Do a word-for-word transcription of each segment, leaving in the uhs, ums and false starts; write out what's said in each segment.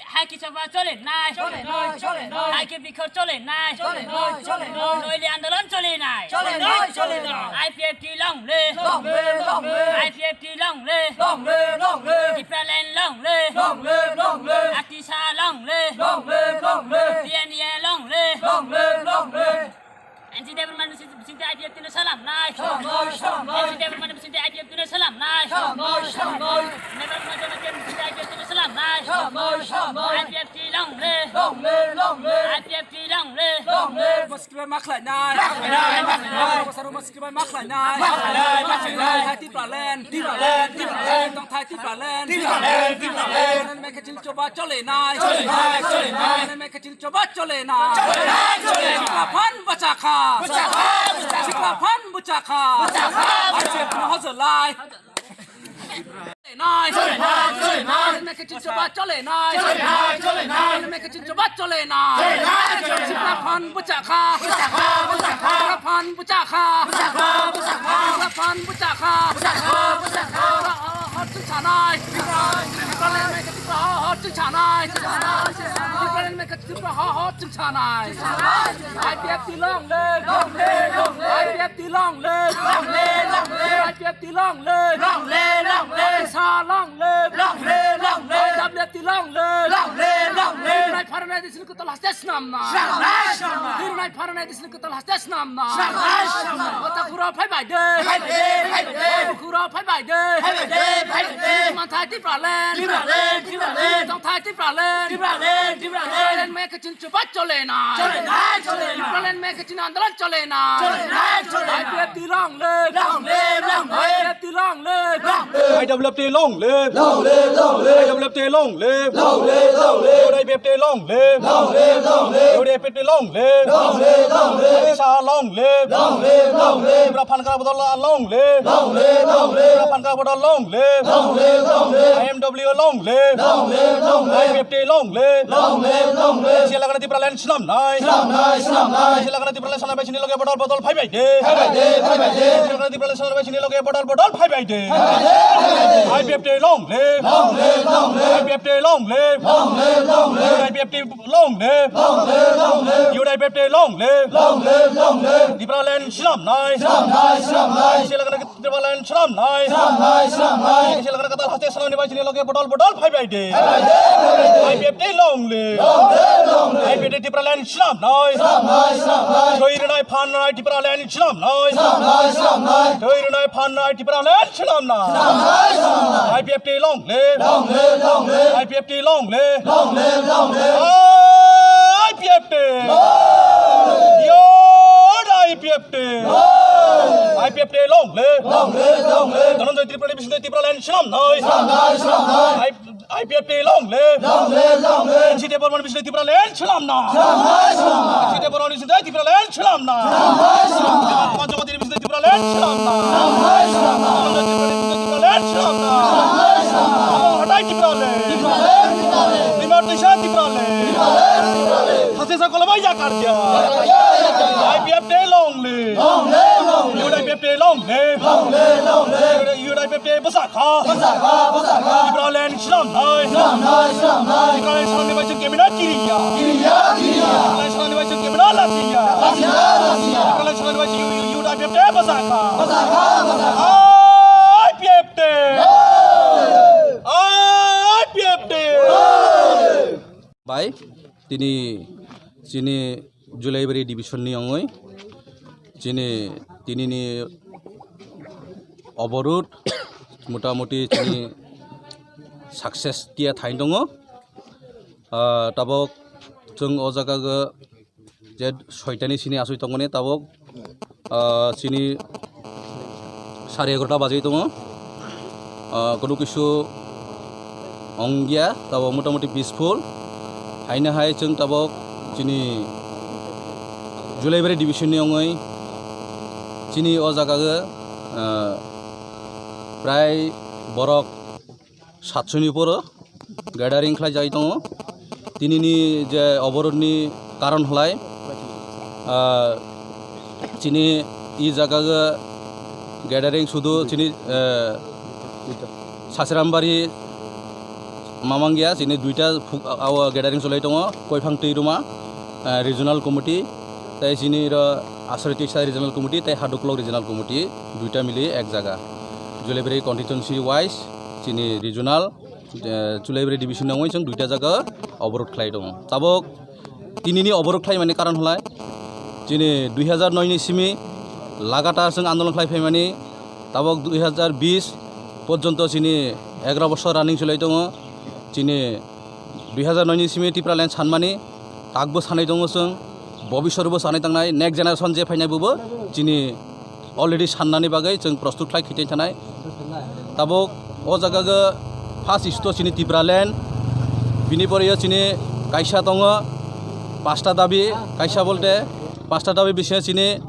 Hai kichaba chole nai. Chole nai, chole nai. Hai ke bikhor chole nai. Chole nai, chole nai. Noili andolon chole nai. Chole nai, chole nai. I P F T long live. Long live, long live. I P F T long live. Long live, long live. Tipraland long live. Long live, long live. Atisa long live. Long live, long live. T N A long live. Long live, long live. N C Debbarma ni bising twi I P F T no salam nai. Salam nai, salam nai. N C Debbarma ni bising twi I P F T no salam nai. Salam nai, salam nai. Debbarma ni bising twi I P F T no salam nai. Salam nai, salam nai. I P F T long live. Long live, long live. I P F T long live. Long live. Maskribai makhlai nai. Makhlai nai, makhlai nai. Bosaro maskribai makhlai nai. Makhlai nai, makhlai nai. Hai Tipraland. Tipraland, Tipraland. Tongthai Tipraland. Tipraland, Tipraland. Mekhe ching choba chole nai. Chole nai, chole nai. Mekhe ching choba chole nai. Chole nai, chole nai. Sikla phan bwcha kha. Bwcha kha, bwcha kha. Sikla phan bwcha kha. Bwcha kha, bwcha kha. Hai se no hojolai. Nai. Chole nai, chole nai. Mekhe ching choba chole nai. Chole nai, chole nai. Mekhe ching choba chole nai. Chole nai, chole nai. Sikla phan bwcha kha. Bwcha kha, bwcha kha. Sikla phan bwcha kha. Bwcha kha, bwcha kha. Sikla phan bwcha kha. Bwcha kha, bwcha kha. Hor ching chanai. Tipraland mekhe Tipra hor ching chanai. Tipraland mekhe Tipra hor ching chanai. I P F T long live. Long live, long live. I P F T long live. Long live, long live. I P F T long live. Long live, long live. Sa long live. Long live, long live. I W F T long live. Long live, long live. Tirnai pharnai disini kwtal haste snam na. Snam na, snam na. Tirnai pharnai disini kwtal haste snam na. Snam na, snam na. Wata khura phai bai de. Phai bai de, phai bai de. Khura phai bai de. Phai bai de, phai bai de. Manthai Tipraland. Tipraland, Tipraland. Tongthai Tipraland. Tipraland, Tipraland. Tipraland mekhe ching choba chole nai. Chole nai, chole nai. Tipraland mekhe ching andolon chole nai. Chole nai, chole nai. I P F T long live. Long live, long live. I P F T long live. Long live. I W F T long live. Long live, long live. I W F T long live. Long live, long live. U D I P F T long live. Long live, long live. U D I P F T long live. Long live, long live. Atisa long live. Long live, long live. Tipra phan kara bodol long live. Long live, long live. Tipra phan kara bodol long live. Long live, long live. I M W long live. Long live, long live. I P F T long live. Long live, long live. Sila kana Tipraland snam nai. Snam nai, snam nai. Sila kana Tipraland snam nai, sini loge bodol bodol phai bai de. Phai bai de, phai bai de. Sila kana Tipraland snam nai, sini loge bodol bodol phai bai de. Phai bai de, phai bai de. I P F T long live. Long live, long live. I P F T long live. Long live, long live. U D I P F T long live. Long live, long live. U D I P F T long live. Long live, long live. Tipraland snam nai. Snam nai, snam nai. Sila kana Tipraland snam nai. Snam nai, snam nai. Sila kana kwtal haste snam ni bai sini loge bodol bodol phai bai de. Phai bai de, phai bai de. I P F T long live. Long live, long live. I P F T Tipraland snam nai. Snam nai, snam nai. Thwi rwnai phan nai Tipraland snam nai. Snam nai, snam nai. Thwi rwnai phan nai Tipraland snam nai. Snam nai, snam nai. I P F T long live. Long live, long live. I P F T long live. Long live, long live. I P F T. Long live. Your I P F T. Long live. I P F T long live. Long live, long live. Dhananjay Tripura ni bising twi Tipraland snam nai. Snam nai, snam nai. I P F T long live. Long live, long live. N C Debbarma ni bising twi Tipraland snam nai. Snam nai, snam nai. N C Debbarma ni bising twi Tipraland snam nai. Snam nai, snam nai. Panchamatir ni bising twi Tipraland snam nai. Snam nai, snam nai. Panchamatir ni bising twi Tipraland snam nai. Snam nai, snam nai. Abo hatai Tipraland. Tipraland, Tipraland. Bima Tisa Tipraland. Tipraland, Tipraland. Hase sa kolomai ya karja. Ya karja, ya karja. I P F T long live. Long live, long live. U D I P F T long live. Long live, long live. U D I P F T bwsa kha. Bwsa kha, bwsa kha. Tipraland snam nai. Snam nai, snam nai. Tipraland snam ni bai chwng kebina kiriya. Kiriya, kiriya. Tipraland snam ni bai chwng kebina lachiya. Lachiya, lachiya. Tipraland snam ni bai chwng U D I P F T bwsa kha. Bwsa kha, bwsa kha. I P F T. Hey! I P F T. Hey! Bai, tini chini Julaibari division ni ongoi chini tini ni oborot motamuti chini success tia thain tongo. Ah, tabok chwng o jaga o je soitani sini asoi tongmani tabok, ah, chini sare egarota bajai tongo. Ah, kono kisu ongya, tabok motamuti peaceful. Haino hai chwng tabok chini Julaibari division ni ongoi chini o jaga o, ah, prai borok satso ni poro gathering khlai jai tongo. Tini ni je oborot ni karon hlai, ah, chini i jaga o gathering sudu chini, ah, Sasirambari Mamangya chini duita phuk-, ao gathering cholai tongo, Koiphang Twi Ruma, eh, regional committee, tei chini ro Asari Teisa regional committee, tei Haduklok regional committee, duita mili ek jaga. Julaibari constituency wise chini regional, eh, Julaibari division nangwi chwng duita jaga oborot khlai tongo. Tabok tinini oborot khlaimani karon hwlai chini dui hazar noi ni simi lagatar chwng andolon khlai phaimani, tabok dui hazar bis porjonto chini egaroh bosor running cholai tongo. Chini dui hazar noi ni simi Tipraland sanmani, takbo sanai tongo chwng, bobiswrbo sanai tangnai, next generation je phainai bobo chini already sannani bagwi chwng prostut khlai khitoi thanai. Tabuk o jaga go first issue to chini Tipraland, bini pore o chini kaisa tongo pasta dabi, kaisa bolte pasta dabi bisingo chini,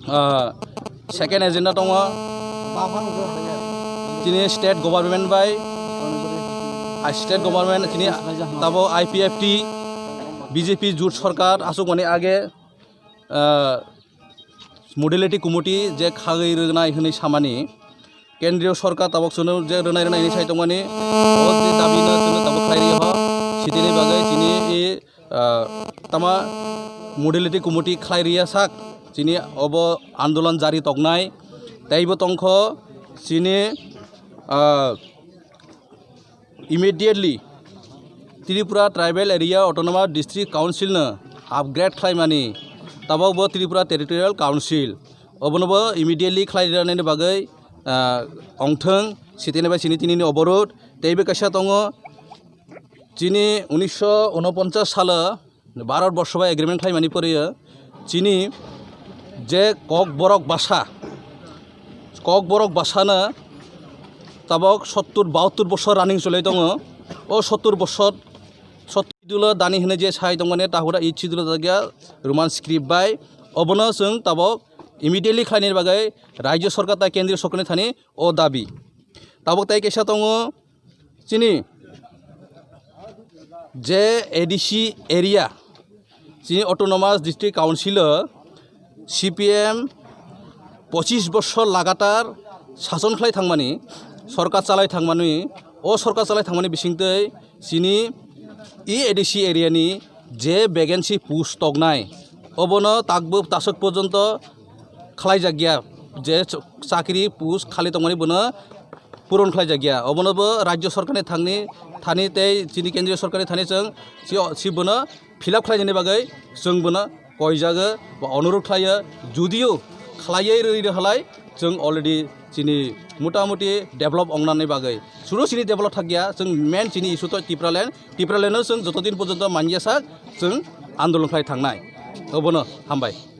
ah, second agenda tongo chini state government bai, ah, state government chini tabo I P F T, B J P jut sorkar asukmani age, ah, modality committee je khagwi rwnai hwnwi samani, kendriyo sorkar tabok chwngno je rwnai rwnai hwnwi sai tongmani, o je dabi no chwngno tabok khlai rwya ho, sitini bagwi chini i, ah, tama modality committee khlai rwya sak, chini obo andolon jari toknai, teibo tongkho chini, ah, immediately Tripura Tribal Area Autonomous District Council no upgrade khlaimani, tabok bo Tripura Territorial Council, obono bo immediately khlai rwnani bagwi, ah, ongthwng, sitini bai chini tinini oborot. Teibo kaisa tongo, chini unisho unoponchas salo Bharat borsho bai agreement khlaimani pore chini je Kokborok basa, Kokborok basano tabok sottur bahattur bosor running cholai tongo. O sottur bosor, sottur schedule dani hwnwi je sai tongmani tahura eighth schedule dagya Roman script bai, obono chwng tabok immediately khlainani bagwi Rajya Sorkar tei Kendriya Sorkarni thani o dabi. Tabok tei kaisa tongo, chini je A D C area, chini Autonomous District Council o C P M pochis bosor lagatar sason khlai thangmani, sorkar chalai thangmani, o sorkar chalai thangmani bisingtwi chini e A D C area ni je vacancy post toknai, obono takbo tasok porjonto khlaijakya, je ch-, chakri post khali tongmani bono puron khlaijakya. Obono bo Rajya Sorkarni thangni, thani tei chini Kendriya Sorkarni thani chwng si, si bono fill up khlainani bagwi chwng bono koijago ba onurodh khlaio. Judio khlaiwi rwi rwhalai chwng already chini motamuti develop ongnani bagwi. Suru chini develop thakya, chwng main chini issue to Tipraland. Tipraland no chwng joto din porjonto manya sak chwng andolon khlai thangnai. Obono hambai.